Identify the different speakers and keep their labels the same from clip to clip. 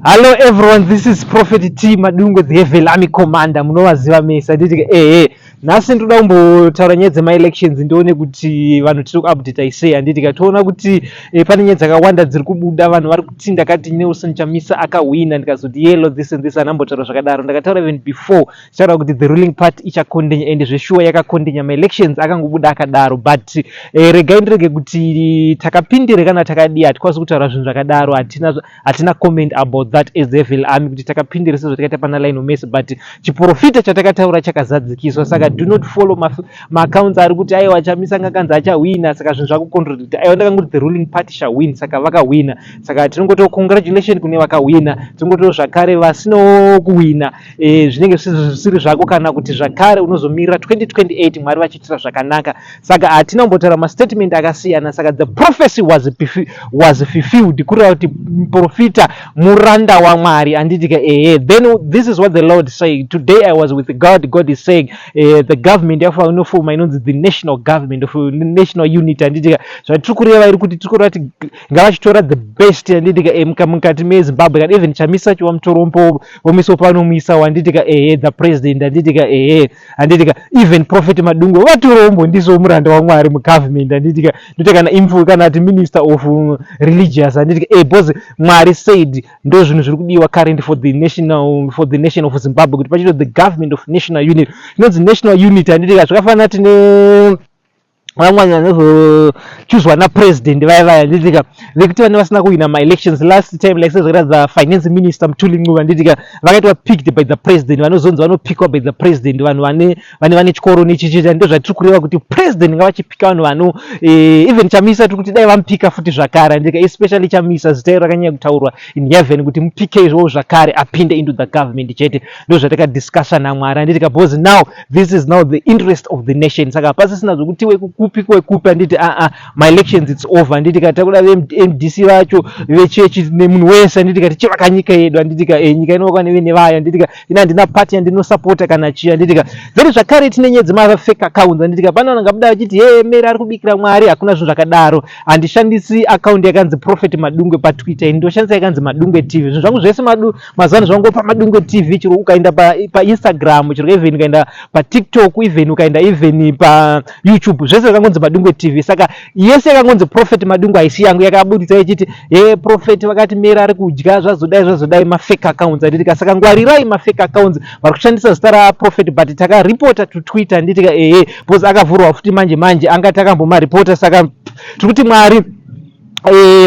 Speaker 1: Hello everyone, this is Prophet T Madungwe, the Heaven Army Commander. Munovaziva mese, handiti? Ehe, nhasi ndoda kumbotaura nyaya dzema-elections, ndione kuti vanhu tiri kuupdata sei, handiti? Toona kuti pane nyaya dzakawanda dziri kubuda. Vanhu vari kuti ndakati Nelson Chamisa akahwina, ndikazoti yellow, this and this. Anambotaura zvakadaro. Ndakataura even before, tichataura kuti the ruling party ichakondinya, and zveshuwa yakakondinya. Maelections akangobuda akadaro, but regai ndirege kuti takapindire kana takadii. Hatikwanisi kutaura zvinhu zvakadaro. Hatina comment about that as the Heaven Army, kuti takapindire sezvatakaita pana Lionel Messi, but chiprofita chatakataura chakazadzikiswa. Saka do not follow maaccounts ari kuti aiwa, Chamisa ngakanzi achahwina, saka zvinhu zvakucontradict. Aiwa, ndakangoti the ruling party shall win, saka vakahwina. Saka tinongoti congratulation kune vakahwina. Tinongoti zvakare vasinawo kuhwina, zvinenge zvisiri zvako, kana kuti zvakare unozomirira 2028, Mwari vachiitira zvakanaka. Saka hatina kumbotaura mastatement akasiyana. Saka the prophecy was fulfilled, kureva kuti muprofita muranda waMwari, handitika? Ehe. Then this is what the Lord say today. I was with God. God is saying the government yafa inofoma inonzi the national government of national unity, handitika? Zvatiri kureva iri kuti tiri kureva kuti ngavachitora the best, handitika, mukati meZimbabwe. Kana even Chamisa chiwamutorombo vomuisawo panomuisawo, handitika? Ehe, the president, handitika? Ehe, handitika? Even Prophet Madungwe vatorombo ndiso muranda waMwari mugovernment, handitika? Ndote kana info kana ati minister of religious, handitika? Because Mwari said ndo zvinhu zviri kudiwa current for the nation of Zimbabwe, kuti pachito the government of national unity, inonzi national unity, handitika? Zvakafanana tine vamwe vanozochuzwa napresident vaya vaya, handitika, vekuti vane vasina kuwina maelections last time, like sezvakaita finance minister Mthuli Ncube, handitika? Vakaitwa picked by the president. Vanozonzi vanopikwa by the president vanhu vane chikoro nechichita. Ndo zvatiri kureva kuti president ngavachipika vanhu vano even Chamisa tiri kuti dai vamupika futi zvakare, handitika? Especially Chamisa, zita iro rakanyanya kutaurwa in heaven kuti mupike izvowo zvakare apinde into the government chete. Ndo zvatakadiscussa naMwari, handitika? Because now this is now the interest of the nation. Saka pasisina zvokuti wekukupi kwekupi, handiti? Aa, maelections, it's over, handitika? Takuda veMDC vacho, vechechi nemunhu wese, handitika? Tichivaka nyika yedu, handitika? Nyika inovakwa nevaya, handitika? Ina handina party yandinosapota kana chii, handitika? Then zvakare tine nyaya dzemafake accounts, handitika? Pane vanhu vangabuda vachiti, "He, Mary ari kubikira Mwari." Hakuna zvinhu zvakadaro. Handishandisi account yakanzi Prophet Madungwe paTwitter. Ini ndoshandisa yakanzi Madungwe TV. Zvinhu zvangu zvese mazuva ano zvangopa Madungwe TV. Chero ukaenda paInstagram, chero even ukaenda paTikTok, even ukaenda even paYouTube, zvese zvakangonzi Madungwe TV. Saka yese yakangonzi Prophet Madungwe haisi yangu. Yakabudisa ichiti, "He, prophet vakati Mary ari kudya, zvazodai zvazodai." Mafake accounts, handitika? Saka ngwarirai mafake accounts vari kushandisa zita raprophet. But takaripota to Twitter, handitika? Ehe, because akavhurwa futi manje manje, anga takambomaripota. Saka tiri kuti Mwari,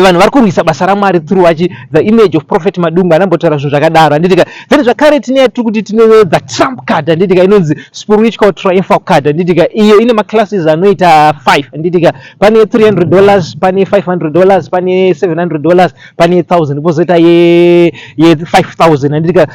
Speaker 1: vanhu vari kurwisa basa raMwari through achi the image of Prophet Madungwe anambotaura zvinhu zvakadaro, handitika? Then zvakare tine tiri kuti tine the trump card, handitika? Inonzi spiritual triumphal card, handitika? Iyo ine maclasses anoita 5, handitika? Pane $300, pane $500, pane $700, pane 1000, pozoita ye 5000, handitika?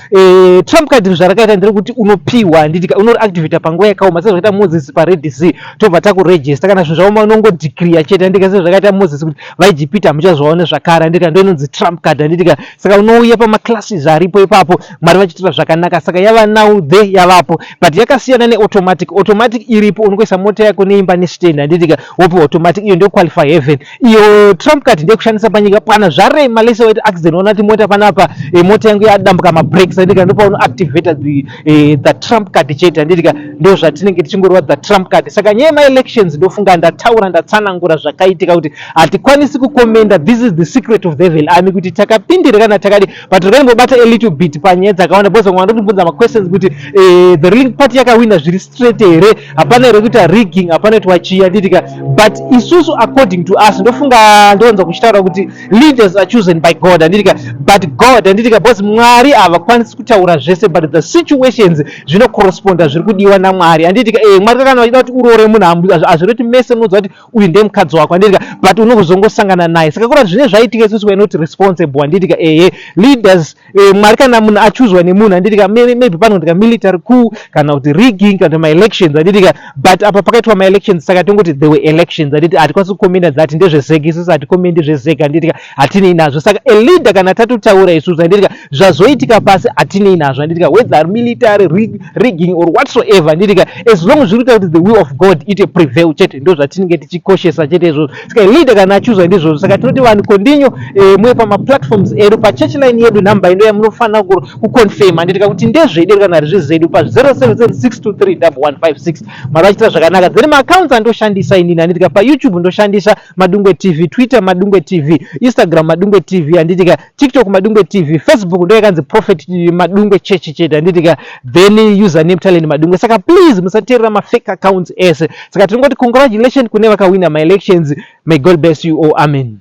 Speaker 1: Trump card zvarakaita nderekuti unopiwa, handitika? Unoactivata panguva yakaoma, sezvakaita Moses paRed Sea. Tobva takuregister kana zvinhu zvaoma, unongodeclare chete, handitika? Sezvakaita Moses kuti vaIjipita hamuchazovaone zvakare, handitika? Ndo inonzi trump card, handitika? Saka unouya pamaclasses aripo ipapo, Mwari vachiitira zvakanaka. Saka yava now there, yavapo, but yakasiyana neautomatic. Automatic iripo, unongoisa mota yako neimba nestand, handitika? Wopiwa automatic. Iyo ndio qualify heaven. Iyo trump card ndeyekushandisa panyika pana zvarema lese waita accident, unoona kuti mota panapa, mota yangu yadambuka mabrakes, handitika? Ndopaunoactivata the trump card chete, handitika? Ndo zvatinenge tichingoreva the trump card. Saka nyaya yemaelections, ndofunga ndataura, ndatsanangura zvakaitika, kuti hatikwanisi kukomenda. This is the secret of the heaven army, kuti takapindira kana takadi, but takaimbobata a little bit panyaya dzakawanda, because vamwe vanotibvunza maquestions kuti the ruling party yakawina zviri straight here, hapana here kuita rigging, hapana kuitwa chii, handitika? But isusu, according to us, ndofunga ndonzwa kuchitaura kuti leaders are chosen by God, handitika? But God, handitika? Because Mwari havakwanisi kutaura zvese, but the situations zvinocorresponda zviri kudiwa naMwari, handitika? Mwari kana vachida kuti uroore munhu, hazviroti mese munonzwa kuti uyu ndiye mukadzi wako, handitika? But unozongosangana naye. Saka kura zvine zvaitika, isusu we are not responsible, handitika? Ehe, leaders, Mwari kana munhu achuzwa nemunhu, handitika? Maybe panoitika military coup kana kuti rigging kana maelections, handitika? But apa pakaitwa maelections, saka tongoti there were elections, handiti? Hatikwanisi kukomenda that ndezveZEC. Isusu hatikomendi zveZEC, handitika? Hatinei nazvo. Saka a leader kana tatotaura isusu, handitika, zvazoitika pasi hatinei nazvo, handitika? Whether military rigging or whatsoever, handitika, as long zviri kuita kuti the will of God ite prevail chete, ndo zvatinenge tichikoshesa chete izvozvo. Saka leader kana achuzwa ndizvozvo. Saka tinoti vanhu continue muye pamaplatforms edu, pachurch line yedu, nhamba ino. Ndoyamunofanira kuconfirm, handitika, kuti ndezvedu kana rezvezedu pa 0776231156. Mwari vachiita zvakanaka. Then maaccounts andoshandisa inini, handitika, paYouTube ndoshandisa Madungwe TV, Twitter Madungwe TV, Instagram Madungwe TV, handitika, TikTok Madungwe TV, Facebook ndo yakanzi Prophet Madungwe Church chete, handitika, then username Talent Madungwe. Saka please musateerera mafake accounts ese. Saka tinongoti congratulation kune vakawina maelections. May God bless you all. Amen.